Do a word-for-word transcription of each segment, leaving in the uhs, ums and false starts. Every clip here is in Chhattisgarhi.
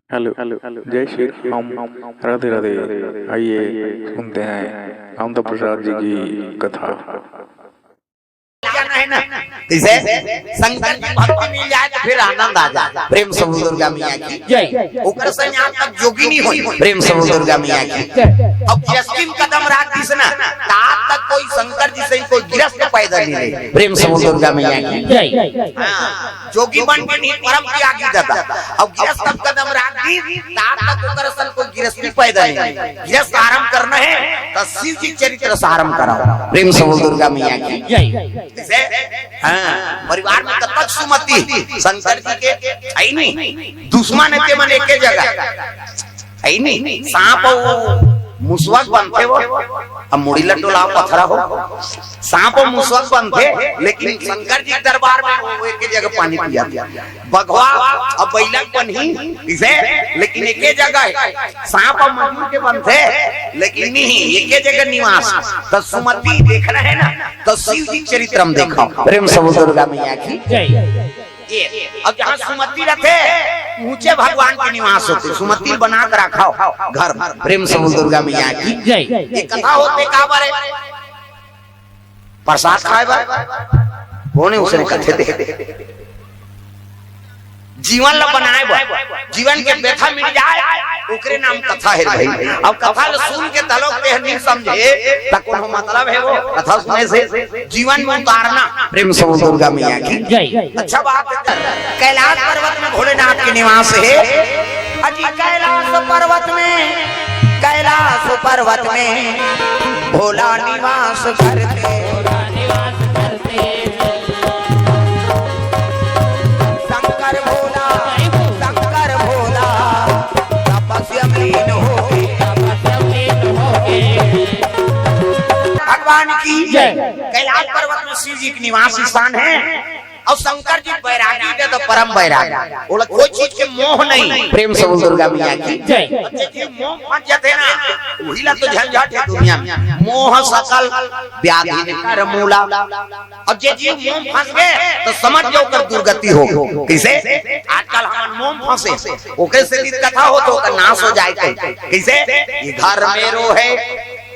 हेलो, जय श्री राम, राधे राधे। आइए, सुनते हैं कामता प्रसाद जी की कथा। जैसे शंकर जी भक्ति मिल जाए तो फिर आनंद आ जाए। प्रेम से बोल दुर्गा मैया की जय। ओकर से यहाँ तक जोगी नहीं होई। प्रेम से बोल दुर्गा मैया की जय। अब गृहस्थी में कदम रख दिस ना, तात तक कोई शंकर जी से कोई गृहस्थ पैदा नहीं ले। प्रेम से बोल दुर्गा मैया की जय। हाँ। जोगी बन के नहीं, परम त्यागी दादा। अब गृहस्थ कदम रख दी, तात तक ओकर असन कोई गृहस्थी पैदा नहीं। गृहस्थ आरंभ करना है, तो शिव जी चरित्र से आरंभ कराओ। प्रेम से बोल दुर्गा मैया की जय। जैसे, हाँ, परिवार में कतक सुमति, शंकर जी के, है नहीं, दुश्मन है ते मन एके जगह। है नहीं, सांप अउ मुसवा के बनथे वो, अब मुड़ी ल टोला पथरा हो, सांप अउ मुसवा के बनथे, लेकिन शंकर जी के दरबार में वो एक ही जगह पानी पिया दिया। बघवा अब बैला के बनही, इसे, लेकिन एके जगह है। सांप अउ मजूर के बनथे, लेकिन नहीं, एके जगह निवास। तो सुमति देखना है ना, तो शिव जी चरित्र में देखो। प्रेम से बोल दुर्गा मैया की जय। ये, अब जहाँ सुमति रथे, ऊंचे भगवान के निवास होते, सुमति बना के रखाओ घर में। प्रेम से बोल दुर्गा मैया की जय। ये कथा होते का बारे? प्रसाद खाए बर, कोने उसने कथे दे। जीवन ला बनाए बर, जीवन के व्यथा मिट जाए, ओकरे नाम कथा है भाई। अब कथा ला सुन के तलोक ते नहीं समझे, त कोनो मतलब है वो कथा सुने से? जीवन में उतारना। प्रेम से बोल दुर्गा मैया की जय। अच्छा बात है। कैलाश पर्वत में भोलेनाथ के निवास है। अजी कैलाश पर्वत में, कैलाश पर्वत में भोला निवास करते। शंकर भोला, शंकर भोला तपस्या में लीन हो गए। भगवान की जय। कैलाश पर्वत में शिव जी के निवास स्थान है। अउ शंकर जी बैरागी दे तो परम बैरागी, ओला कोई चीज के मोह नहीं। प्रेम से बोल दुर्गा मैया की जय। जे जीव मोह फंस जाथे ना, वही ला तो झंझट है दुनिया में। मोह सकल व्याधि कर मूला। अब जे जीव मोह फंस गए तो समझ जाओ ओकर दुर्गति हो। कैसे? आजकल हमन मोह फंसे, ओकरे से भी कथा हो तो ओकर नाश हो जाए कहीं। कैसे? ये घर मेरो है,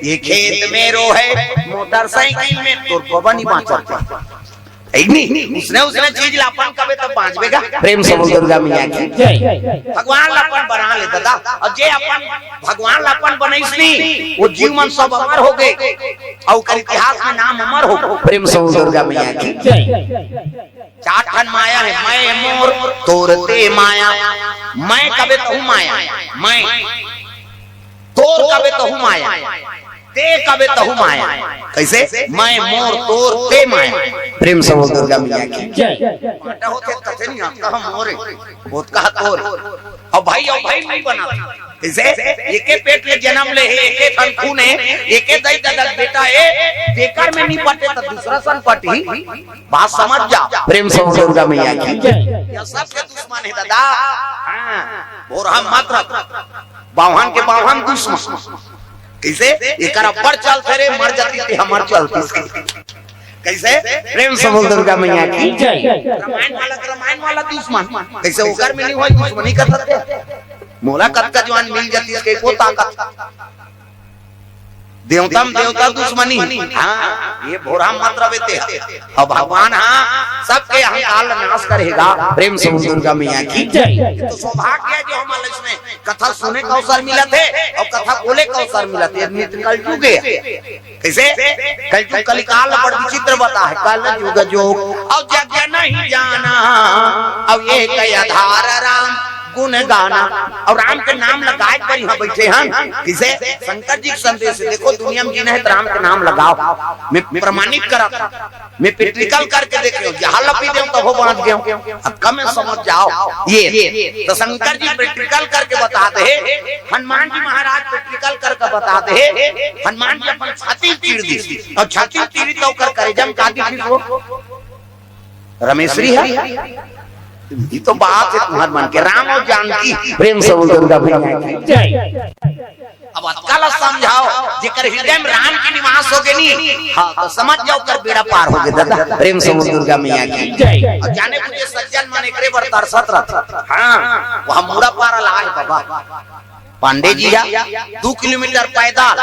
ये खेत मेरो है, मोटरसाइकिल में तोर बबा नहीं बांचत। है नहीं? उसने, उसने चीज ला अपन कबे तब बांचबे गा। प्रेम से बोल दुर्गा मैया की जय। भगवान ला अपन बना ले दादा, अउ जे अपन भगवान ला अपन बनइस नी, वो जीव मन सब अमर हो गए, अउ ओकर इतिहास में नाम अमर हो। प्रेम से बोल दुर्गा मैया की जय। चार ठन माया है, मैं मोर तोर ते माया। मैं कबे तहू माया, मैं तोर कबे तहू माया, ते कबे तहू माया। कैसे? मैं मोर तोर ते माया। प्रेम से बोल दुर्गा मैया की जय। बांटा होथे कथे नहीं, आपका हम मोरे, ओतका तोर। अउ भाई, अउ भाई नहीं बना। कैसे? एके पेट ले जन्म ले हे, एके ठन खून हे, एके दई ददा बेटा हे, तेकर में नहीं पटे तो दूसरा सन पटही। बात समझ जा। प्रेम से बोल दुर्गा मैया की जय। ये सबके दुश्मन है दादा। हाँ, भोरहा मत रख। बावहन के बावहन दुश्मन। कैसे? एकर अब्बड़ चलथे रे, मर जाती ते हमर चलती। कैसे? प्रेम से बोल दुर्गा मैया की जय। रामायण वाला, रामायण वाला दुश्मन। कैसे ओकर में नहीं होई दुश्मनी कर सकते? मोला कतका जवान मिल जाती इसके को ताकत। देवता में देवता दुश्मनी। हाँ, ये भोरहा मत रवे ते। अउ भगवान हाँ, सबके अहंकार ला नाश करेगा। प्रेम से बोल दुर्गा मैया की जय। ये तो सौभाग्य है जो हमन ला इसमें कथा सुने का अवसर मिलत हे अउ कथा बोले का अवसर मिलत हे। ये तो कलयुग है। कैसे? कलयुग कलिकाल बड़ विचित्र बता है। कलयुग जोग अउ जग नहीं जाना, अउ एक आधार राम गुण गाना। अउ राम के नाम लगाए पर यहाँ बैठे हन। किसे? शंकर जी के संदेश। देखो, दुनिया में जीना है तो राम के नाम लगाओ। मैं प्रमाणित करत हूँ, मैं प्रैक्टिकल करके देख रहे हो, जहाँ लपी दे तब बांध गए। अब कम में समझ जाओ ये। तो शंकर जी प्रैक्टिकल करके बताते हैं, हनुमान जी महाराज प्रैक्टिकल करके बताते हैं। हनुमान जी अपन छाती चीर दी अउ छाती चीरी तो ओकर करेजा में का दिखिस हो? रमेश्वरी है। ये तो बात है तुम्हार मन के। राम अउ जानकी। प्रेम से बोल दुर्गा मैया की जय। अब अतका ला समझाओ, जेकर हृदय में राम के निवास होगे नी, हाँ, तो समझ जाओ, ओकर बेड़ा पार होगे दादा। प्रेम से बोल दुर्गा मैया की। जय। अउ जाने बुझे सज्जन मन एकरे बर तरसत रहिथे। हाँ, वो हम मुड़ा पारा ला हे बाबा। पांडे जी हा दू किलोमीटर पैदल,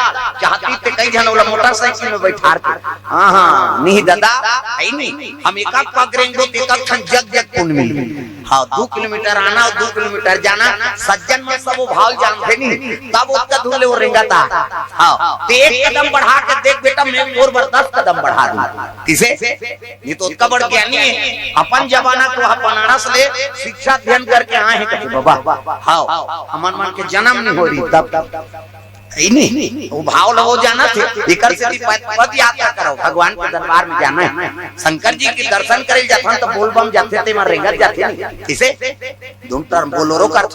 चाहती ते कई झन ओला मोटरसाइकिल में बैठार के। हाँ, हाँ, नहीं दादा, हे नी। हम एक आध पग रेंगबो, ते एक आध ठन जग जग पुन मिलही। हाँ, दू किलोमीटर आना अउ दू किलोमीटर जाना, सज्जन मन सब वो भाव जानथे नी, तब ओतका दूर ले वो रेंगत हे। हाँ, ते एक कदम बढ़ा के देख बेटा, मैं तोर बर दस कदम बढ़ा दूँ। किसे? ये तो ओतका बड़ ज्ञानी हे। अपन जमाना के वो बनारस ले शिक्षा अध्ययन करके आए हे कथे बाबा। हाँ, हमन मन के जनम नहीं हो रही तब। हे नी, वो भाव ला वो जानथे। एकर सेती पद, पद यात्रा करो, भगवान के दरबार में जाना हे। शंकर जी के दर्शन करे जाथन तो बोलबम जाथे, ते मन रेंगत जाथे नी। किसे? धुन टर्म बोलोरो कर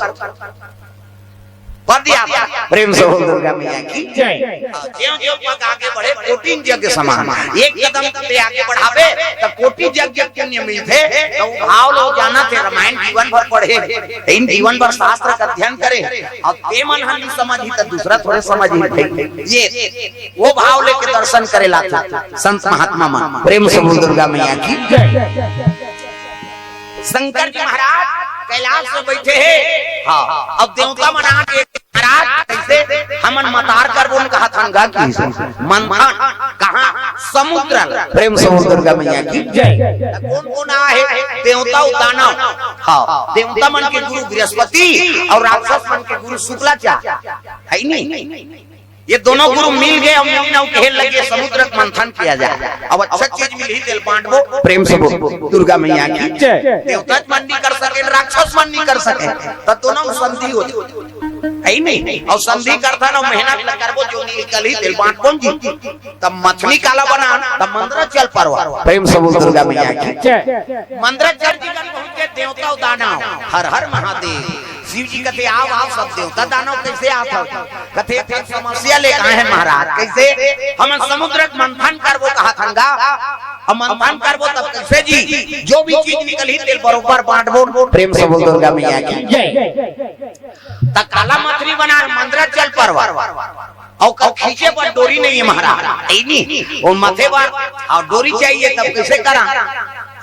पद यात्रा। प्रेम से बोल दुर्गा मैया की। जय। ज्यों ज्यों पग आगे बढ़े, कोटिन यज्ञ समान। एक कदम ते आगे बढ़ाबे, त कोटि यज्ञ पुण्य मिलथे। त वो भाव ला वो जानथे, रामायण जीवन भर पढ़े, इन जीवन भर शास्त्र का अध्ययन करे। अउ ते मन ह नी समझही त दूसरा थोड़े समझही भाई। ये वो भाव लेके दर्शन करे ला आथे संत महात्मा मन। प्रेम से बोल दुर्गा मैया की। जय। शंकर जी महाराज कैलाश में बैठे हे। हाँ, अब देवता मन आके, महाराज, कैसे हमन मतार करबो न कहा थंगा की से। मंथन, कहाँ? समुद्र ल। प्रेम से बोल दुर्गा मैया की। जय। कोन कोन आहे? देवता अउ दानव। हाँ, देवता मन के गुरु बृहस्पति अउ राक्षस मन के गुरु शुक्लाचार्य। हे नी? ये दोनों गुरु मिल गए, हम मिलना कहे लगे, समुद्र का मंथन किया जाए। अब अच्छा चीज मिलही तेल बांटबो। प्रेम से बोल दुर्गा मैया की। जय। देवता मन नहीं कर सके, राक्षस मन नहीं कर सके, त दोनों संधि हो जाए। हे नी? अउ संधि करथन अउ मेहनत ल करबो, जो निकलही तेल बांटबो जी। तब मथनी काला बना, तब मंदराचल पर्वत। प्रेम से बोल दुर्गा मैया की। जय। मंदराचल जी कर पहुंचे देवता अउ दानव। हर हर महादेव। शिव जी कथे, "आओ, आओ, सब देवता दानव कैसे आत हो?" कथे, "एक समस्या लेके आए हैं महाराज।" "कैसे?" "हमन समुद्र के मंथन करबो कहा थंगा, अउ मंथन करबो तब कैसे जी? जो भी चीज निकलही तेल बरोबर बांटबो।" प्रेम से बोल दुर्गा मैया की। जय। त काला मथनी बना मंदराचल पर्वत। अउ का खींचे बर डोरी नहीं है महाराज, हे नी? वो मथे बर अउ डोरी चाहिए, तब कैसे करा?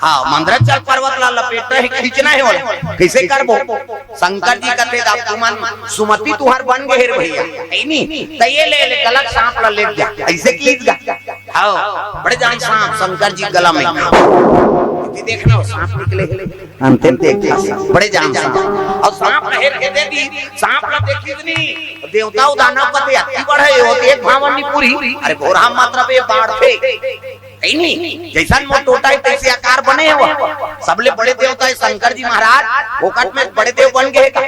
हाँ, मंदराचल पर्वत ला लपेटना हे, खींचना हे ओला, कैसे करबो? शंकर जी कथे, "अब तुमन सुमति तुहर बन गए रे भैया, हे नी? त ये ले, ले गलत सांप ला ले जा, ऐसे कीच गा।" हाँ, बड़े जान सांप शंकर जी गला में। ये देखना, वो सांप निकले। अंतिम देख लिया, बड़े जान सांप। अउ सांप ल हेर के दे दी, सांप ला देखी नी, देवता अउ दानव कथे, "अति बड़ हे, वो तो एक भावन नहीं पूरी।" अरे भोरा मात्रा पे बाढ़ थे, हे नी? जैसन मोर टोटा हे, तैसे आकार बने हे वो। सबले बड़े देवता हे शंकर जी महाराज, फोकट में बड़े देव बन गए का?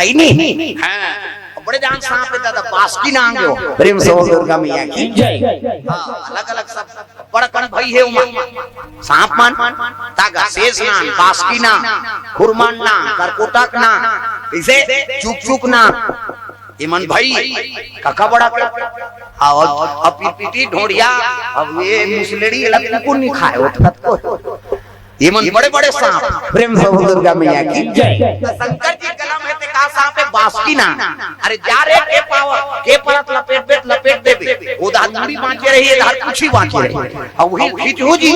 हे नी? हाँ, बड़े जान सांप हे दादा, बासुकी नांग हे वो। प्रेम से बोल दुर्गा मैया की। जय। हाँ, अलग-अलग सब बड़कन भई हे ओमा। सांप मन, तागा, शेष नांग, बासुकी नांग, खुरमान नांग, करकोटक नांग, इसे चुकचुक नांग। ये मन भई, कका बड़ा के। अब, अब पिटी ढोड़िया, अब ये मुसलेड़ी, ये लग कुकुर नहीं खाए, वो तो कतको। ये मन बड़े-बड़े सांप। प्रेम से बोल दुर्गा मैया की। जय। त शंकर जी गला में ते का सांप हे? बासुकी नांग। अरे जा रे, के पाव, के परत लपेट बे, लपेट देबे। ओ धार मुड़ी बांचे रही, ए धार पूछी बांचे रही। अउ वही खींचहू जी।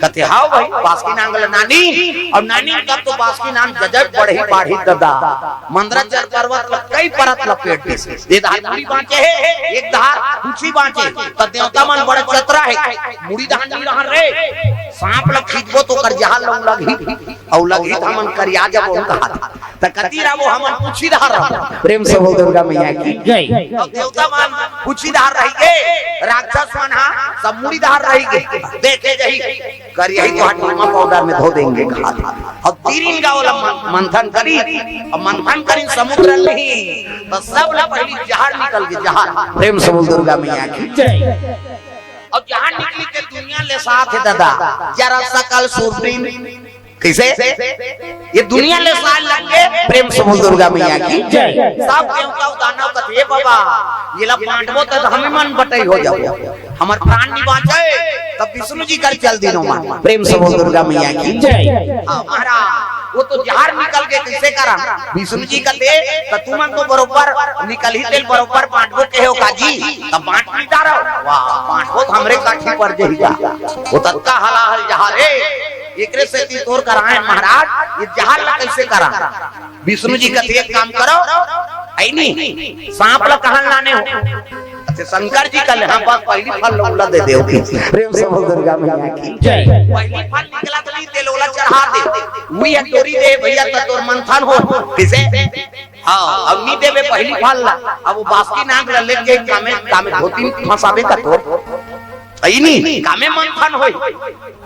कथे, "हाव भाई, बासुकी नांग ल नानी।" अउ नानी तब तो बासुकी नांग गजब बढ़ही बाढ़ी ददा। मंदराचल पर्वत ल कई परत लपेट दे। ए धार मुड़ी बांचे हे, एक धार पूछी बांचे। त देवता मन बड़े चतरा हे। मुड़ी धार नहीं रहा रे। सांप ल खींचबो तो ओकर जहार ल लगही। अउ लगही त हमन करिया जबो कहा। त कति रबो हमन पूछी धार रबो। प्रेम से बोल दुर्गा मैया की। जय। अउ देवता मन पूछी धार रहिगे, राक्षस मन हा सब मुड़ी धार रहिगे। देखे जही, करिया ही तो हटीमा पाउडर में धो देंगे कहा। अउ तीरिन गा ओला मन-, मंथन करी, अउ मंथन करी समुद्र नहीं, त सब ला पहली जहार निकल गे, जहार। प्रेम से बोल दुर्गा मैया की। जय। अउ जहार निकली के दुनिया ले साथ हे दादा, जरा सकल सुरतीन कैसे? ये दुनिया ले साल लग के प्रेम से बोल दुर्गा मैया की। जय। सब देवता अउ दानव का ए बाबा, एला बांटबो त हमें मन बटई हो जाओ, हमर प्राण नि बांचे, तब विष्णु जी कर चल दिनो मन। प्रेम से बोल दुर्गा मैया की जय। हाँ महाराज, वो तो जहर निकल के कइसे करा? विष्णु जी कथे, त तुमन तो बरोबर निकलही तेल बरोबर बांटबो कहे हो का जी, तब बांट नि डारो। वाह, बांटबो त हमरे काठी पर जही का। वो ततका हलाहल जहर हे, एकरे सेती तोर कराए महाराज, ये जहर ला कइसे करा? विष्णु जी कथे, एक काम करो, है नी, सांप ला कहाँ लाने हो? अच्छा, शंकर जी कहले, हाँ, बस पहली फल ला ओला दे देव। प्रेम से बोल दुर्गा मैया की जय। पहली फल निकलत नहीं, तेल ओला चढ़ा दे। वही एक डोरी दे भैया, त तोर मंथन हो। किसे? हाँ, अब नहीं देवे पहली फल ला। अब वो बासुकी नाग ला लेके कामे, कामे धोती में फंसाबे का तोर। अइनी, कामे मंथन होई,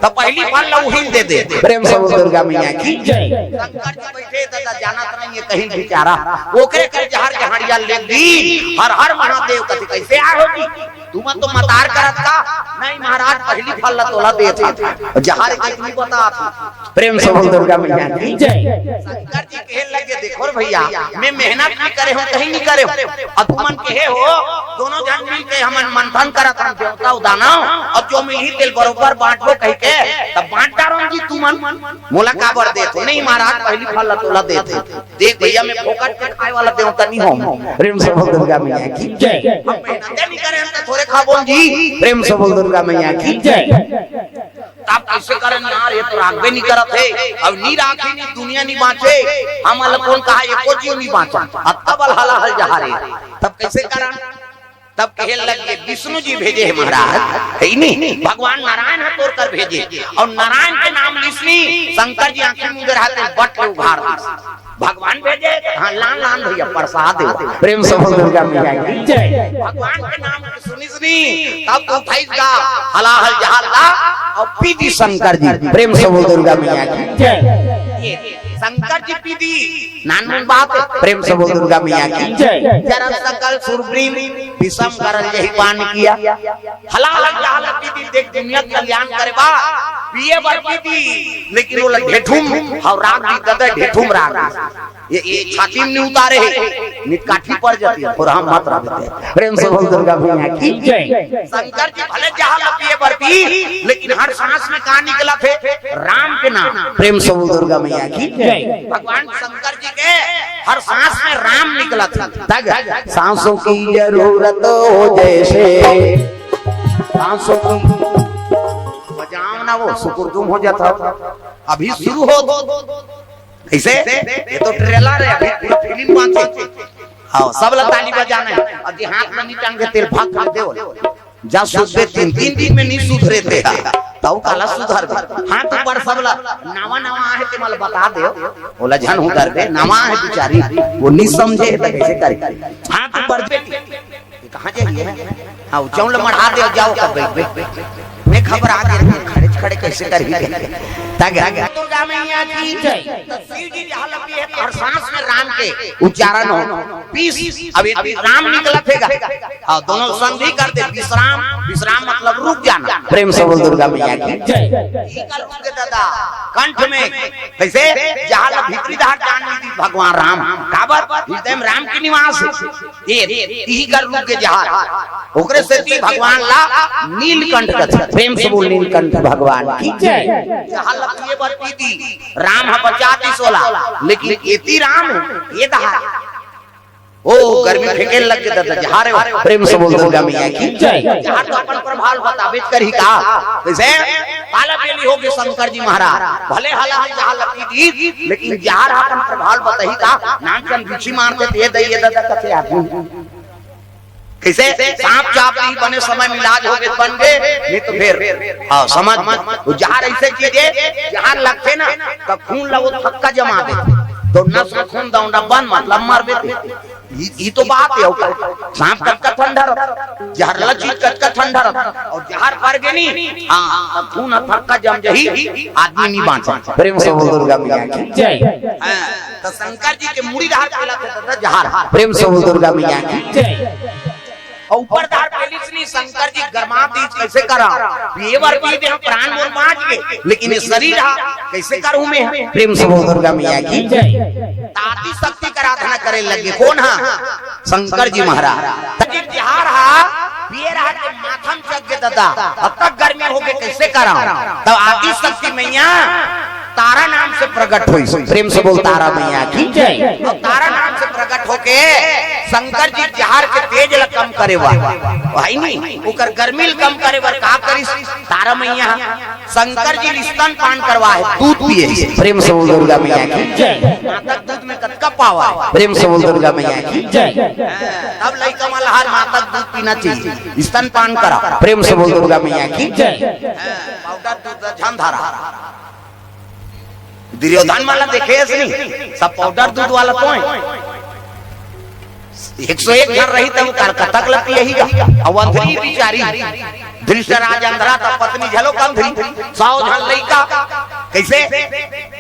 त पहली फल ला उही दे दे। प्रेम से बोल दुर्गा मैया की जय। शंकर जी बैठे दादा, जानत नहीं ये कहीं बेचारा, ओकरे कर जहर जहरिया ले दी। हर हर महादेव कथे, कइसे आए हो जी? तुमन तो मतार करत का? नहीं महाराज, पहली फल ला तोला देत हे। जहर कइसे बतात हे। प्रेम से बोल दुर्गा मैया की जय। शंकर जी कहे लगे, देखो रे भैया, मैं मेहनत नि करे हूँ, कहीं नि करे हूँ, अउ तुमन कहे हो, दोनों झन मिल के हमन मंथन करत हन, देवता अउ दानव, अउ जो मिलही तेल बरोबर बांटबो कहि के, तब बांट डारन जी तुमन। मोला काबर देत हो? नहीं महाराज, पहली फल ला तोला देत हे। देख भैया, मैं फोकट के खाए वाला देवता नि हों। प्रेम से बोल दुर्गा मैया की जय। हम मेहनत नि करे हन त थोरे खाबोन जी। प्रेम से बोल दुर्गा मैया की जय। तब कइसे करन यार, ये तो राखबे नि करत हे, अब नि राखी नि दुनिया नि बांचे, हमन ला कोन कहा एको जीव नि बांचा, अतका बल हलाहल जहर हे, तब कइसे करन? तब कहे लगे, विष्णु जी भेजे हे महाराज, हे नी, भगवान नारायण ह तोर कर भेजे, अउ नारायण के नाम लिसनी, शंकर जी आंखी मूंद रहते, बट ले उघार दिस। भगवान भेजे, हाँ, लान लान भैया, प्रसाद हे। प्रेम से बोल दुर्गा मैया की जय। भगवान के नाम के सुनिस नी, तब तो उठाइस गा हलाहल जहर ला, अउ पी दिस शंकर जी। प्रेम से बोल दुर्गा मैया की जय। ये शंकर जी पी दिस, नानमुन बात हे। प्रेम से बोल दुर्गा मैया की जय। जरा सकल सुरभि विषम गरल यही पान किया। हलाहल जहर पी दिस, देख दुनिया के कल्याण करे बर पिए बर पी दिस, लेकिन ओला ढेठुम, हाँ, राख दिस दादा, ढेठुम राख दिस। ये, ये छाती में नि उतारे हे, नित काठी पर जाती हे, थोरा मत रख दे। प्रेम से बोल दुर्गा मैया की जय। शंकर जी भले जहर ला पिए बर पी, लेकिन हर सांस में का निकलत हे? राम के नाम। प्रेम से बोल दुर्गा मैया की जय। भगवान शंकर जी के हर सांस में राम निकलत हे। तग सांसों की जरूरत हो जैसे, सांसों की बजाओ ना, वो सुकुरदुम हो जाता। अभी शुरू हो, कइसे? ये तो ट्रेलर हे, अभी पूरा फिल्म बांचे। हाँ, सब ला ताली बजाना हे। अउ जे हाथ में नि टांगे तेल भाग कर देव। जा सुधरे तीन, तीन दिन में नि सुधरे ते। तब काला सुधर दे। हाथ ऊपर सब ला, नवा नवा आहे ते मला बता देव। ओला झन हूँ कर दे, नवा आहे बिचारी। वो नि समझे त कइसे करे? हाथ ऊपर दे। ये कहाँ जाइए? हाँ, वो चौल मढ़ा दे, जाओ कर बैठ, बैठ, बैठ। मैं घबरा गया, खड़े खड़े कइसे करही? तग दुर्गा मैया की जय। तो शिव जी जहाँ लपी हे, हर सांस में राम के उच्चारण हो। पीस, अब ये राम निकलत हे गा। हाँ, दोनों संधि कर दे, विश्राम, विश्राम मतलब रुक जाना। प्रेम से बोल दुर्गा मैया की जय। ई कर रुक के दादा, कंठ में, कइसे? जहर ला भीतरी धार जान नहीं दी भगवान राम। काबर? हृदय में राम के निवास हे। ये, इही कर रुक के जहर। ओकरे सेती भगवान ला नीलकंठ कथे। प्रेम से बोल, नीलकंठ भगवान की जय। जहर ला पिए बर पी दिस, राम ह बचा दिस ओला, लेकिन एती राम हे, ये दहा। ओ, गर्मी फेंके लग के दर्द जहर हे। प्रेम से बोल दुर्गा मैया की जय। जहर तो अपन प्रभाव बताबेच करही का। कइसे? काला बेली हो गे शंकर जी महाराज। भले हलाहल जहर ला पी दिस, लेकिन जहर अपन प्रभाव बताही का। नान चन बिच्छी मार देथे, ये दई, ये ददा कथे आदमी। कइसे? सांप चाब दिही, बने समय में इलाज हो गे, बन गे, नहीं तो फिर, हाँ, समझ में। वो जहर अइसे चीज हे, जहर लगथे ना, तब खून ला वो थक्का जमा देथे। तो नस में खून दौड़ना बंद, मतलब मर देथे। ई, ई तो बात हे, अउ का? सांप कतका ठंडा रथे, जहरला चीज कतका ठंडा रथे, अउ जहर पर गे नी, हाँ, तब खून ह थक्का जम जही, आदमी नि बांचे। प्रेम से बोल दुर्गा मैया की जय। हाँ, त शंकर जी के मुड़ी डहर पेलत हे दादा जहर। प्रेम से बोल दुर्गा मैया की जय। अउ ऊपर डहर पेलिस नी शंकर जी गरमा दिस, कइसे करा? पिए बर पी दे, प्राण मोर बांच गे, लेकिन ये शरीर ह कइसे करहूं मैं? प्रेम से बोल दुर्गा मैया की जय। त आदि शक्ति कर आराधना करे लगे। कोन ह? शंकर जी महाराज। तब जब जहर हा पिए रहा ते माथा म चघ गे ददा, अब तक गर्मी हो गे, कैसे कराओ? तब आदि शक्ति मैया तारा नाम से प्रकट होइस। प्रेम से बोल, तारा मैया की जय। अउ तारा नाम से प्रकट होके शंकर जी जहर के तेज ल कम करे बर, भाई नी, ओकर गर्मी ल कम करे बर का करिस? तारा मैया शंकर जी ल स्तनपान करवाए, दूध पिए। प्रेम से बोल, दुर्गा मैया की जय। माता के दूध में कतका पावर हे। प्रेम से बोल, दुर्गा मैया की जय। तब लइका मन ल हर माता के दूध पीना चाहिए, स्तनपान करा। प्रेम से बोल, दुर्गा मैया की जय। पाउडर दूध झन धरा। दुर्योधन वाला देखे हस नहीं, सब पाउडर दूध वाला तो हे। एक सौ एक घर रही तब कलकत्ता के लती यही गा। अब अंधरी बिचारी धृष्टराज अंधरा, तब पत्नी झलो कम धरी, सौ झन लइका। कैसे?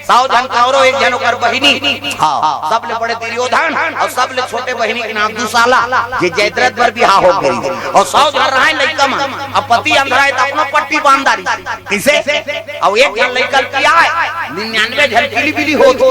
सौ झन कौरव, एक झन ओकर बहिनी। हाँ, सबले बड़े दुर्योधन अउ सबले छोटे बहिनी के नाम दुशाला, जे जयद्रथ बर बिहाव हो गे। अउ सौ झन रहे लइका मन, अब पति अंधरा हे त अपनो पट्टी बांध डारी। कइसे? अउ एक झन लइका ल पियाय, निन्यानवे झन किली बिली होत।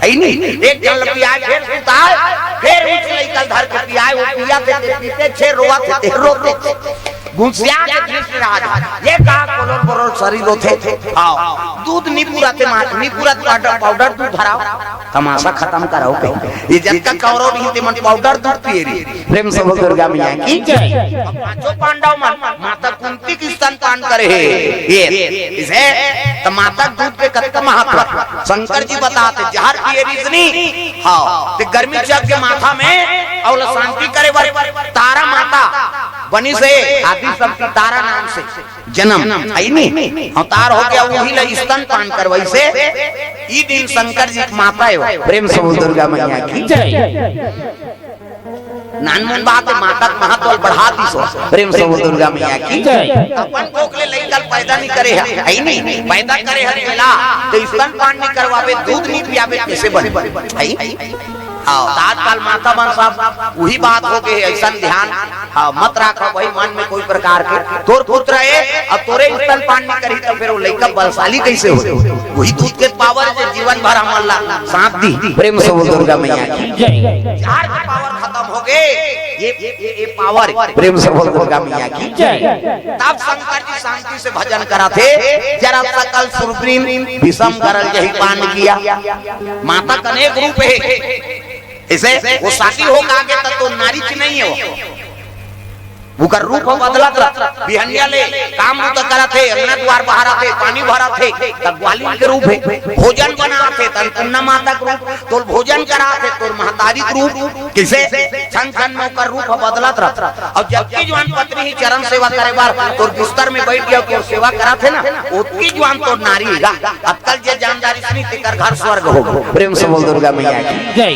हे नी? एक झन ल पियाय, फेर सुताय, फेर उठ लइका ल धर के पियाय, ओ पियत हे ते पीते छे, रोवत हे ते रोते छे। गुंसिया के धृष्टराज, ये का कोलोर बोलोर शरीर होथे? आओ, दूध नी पूरा ते मार, नी पूरा पाउडर, पाउडर दूध धराओ, तमाशा खतम कराओ कहीं। ये जतका कौरव रही ते मन पाउडर दूध पिए रही। प्रेम से बोल, दुर्गा मैया की जय। अब पांचों पांडव मन माता कुंती के स्तनपान करे हे। ये, इसे त माता दूध के कतका महत्व शंकर जी बताथे, जहर पिए रिहिस नी, हाँ, ते गर्मी चघ गे माथा में, अउ ल शांति करे बर तारा माता बनिस हे, आदि शक्ति तारा नाम से जनम, हे नी, अवतार हो गे, उही ल स्तनपान करवाइस हे। ई दिन शंकर जी के माता हे। प्रेम से बोल, दुर्गा मैया की जय। नानमुन बात हे, माता के महत्व ल बढ़ा दिस हो। प्रेम से बोल, दुर्गा मैया की जय। अपन कोख ले लइका ल पैदा नी करे हे, हे नी, पैदा करे हे तेला, त स्तनपान नी करवाबे, दूध नी पियाबे, कइसे बने? हे? हाँ, त आजकल माता मन सब उही बात हो गे हे, अइसन ध्यान, हाँ, मत राखो भाई मन में कोई प्रकार के। तोर पुत्र हे, अब तोरे स्तनपान नी करही, त फेर ओ लइका बलशाली कइसे होही? उही दूध के पावर जे जीवन भर हमन ला साथ दिही। प्रेम से बोल, दुर्गा मैया की जय। जहर के पावर खतम हो गे, ये, ये, ये पावर। प्रेम से बोल, दुर्गा मैया की जय। तब शंकर जी शांति से भजन कराथे, जरा सकल सुरवीर विषम गरल जहि पान किया। माता के अनेक रूप हे। इसे ओ शादी हो गे त तो नारी च नहीं हे वो। ओकर रूप ह बदलत रह। बिहनिया ले काम बूता करत हे, अंगना दुआर बहारत हे, पानी भरत हे, त ग्वालिन के रूप हे। भोजन बनात हे, त अन्नपूर्णा माता के रूप। तोर भोजन करात हे, तोर महतारी के रूप। कइसे? छन छन में ओकर रूप ह बदलत रह। अउ जतकी जुवान पत्नी ही चरण सेवा करे बर तोर बिस्तर में बइठ गे, तोर सेवा करात हे ना, ओतकी जुवान तोर नारी हे गा। अतकल जे जानदारी सुनी, तेकर घर स्वर्ग हो गे। प्रेम से बोल, दुर्गा मैया की जय।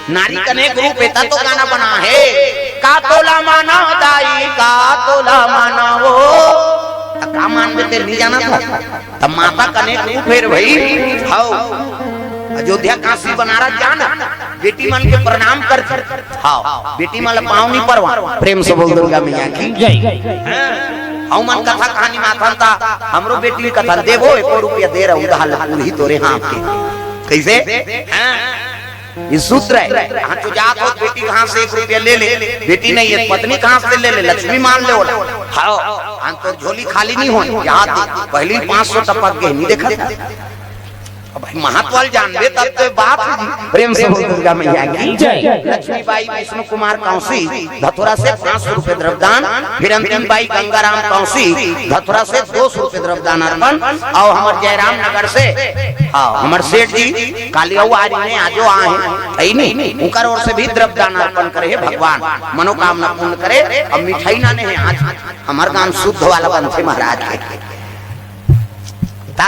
नारी के अनेक रूप हे, त तो गाना बना हे, का तोला माना दाई, का तोला माना वो। त का मानबे, ते नी जानत हस? त माता के अनेक रूप हे रे भाई। हव, अयोध्या, काशी, बनारस जा ना, बेटी मन के प्रणाम कर। हव, बेटी मन ल पाँव नी परवा। प्रेम से बोल, दुर्गा मैया की जय। हाँ, हमन कथा कहानी माथन त हमरो बेटी ल कथा देबो, एको रुपया दे रहा उधार ल, पूरी तोरे हाथ के। कइसे? हाँ। ये सूत्र हे। हाँ, तो जात हो, बेटी के हाथ से एक रुपया ले ले, बेटी नहीं हे, पत्नी के हाथ से ले ले, लक्ष्मी मान ले ओला। हव, हाँ, तोर झोली खाली नी होय, याद दे, पहली पाँच सौ टपक गे, नी देखा था। अब भाई, महत्व ल जानबे तब तो बात हे। प्रेम से बोल, दुर्गा मैया की जय। लक्ष्मी बाई विष्णु कुमार कौशी धतुरा से पाँच सौ रुपये द्रव्यदान, फिर अंतिम बाई गंगाराम कौशी धतुरा से दो सौ रुपये द्रव्यदान अर्पण, अउ हमर जयराम नगर से, हाँ, हमर सेठ जी काली अउ आरी में आजो आए हे, हे नी, उनकर ओर से भी द्रव्यदान अर्पण करे हे भगवान, मनोकामना पूर्ण करे। अब मिठाई लाने हे आज, हमर गांव शुद्ध वाला बनथे महाराज के। ता,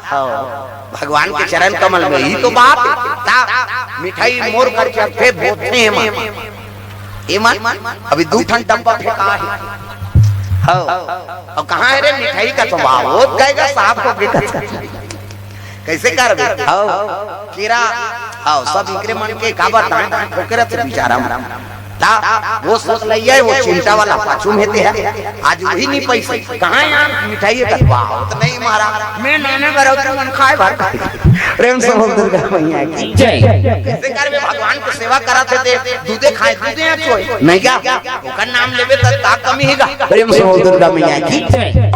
हाँ, भगवान के चरण कमल में ही तो बात हे। ता, मिठाई मोर कर चलथे, बोथे मन। ए मन, अभी दू ठन डब्बा फेंका हे। हव। अब कहाँ हे रे मिठाई का तो भाव? वो कहेगा साफ होके कथा। कइसे करबे? हव। केरा, हव, सब इकरे मन के काबर दाएं दाएं ठोके रहिथे बिचारा मन। ता वो सतलैया हे, वो चिमटा वाला पाछू में ते हे। आज वही नहीं पैसे, कहाँ यार मिठाई हे? कहा, "वाह, तो नहीं महाराज, मैं नाने बर आऊँ, तुमन खाए बर।" प्रेम से बोल दुर्गा मैया की। जय। कैसे करबे, भगवान के सेवा करत हे ते दूधे खाए, दूधे यहाँ चोए। नहीं क्या? ओकर नाम लेबे त का कमी हे गा? प्रेम से बोल दुर्गा मैया की। जय।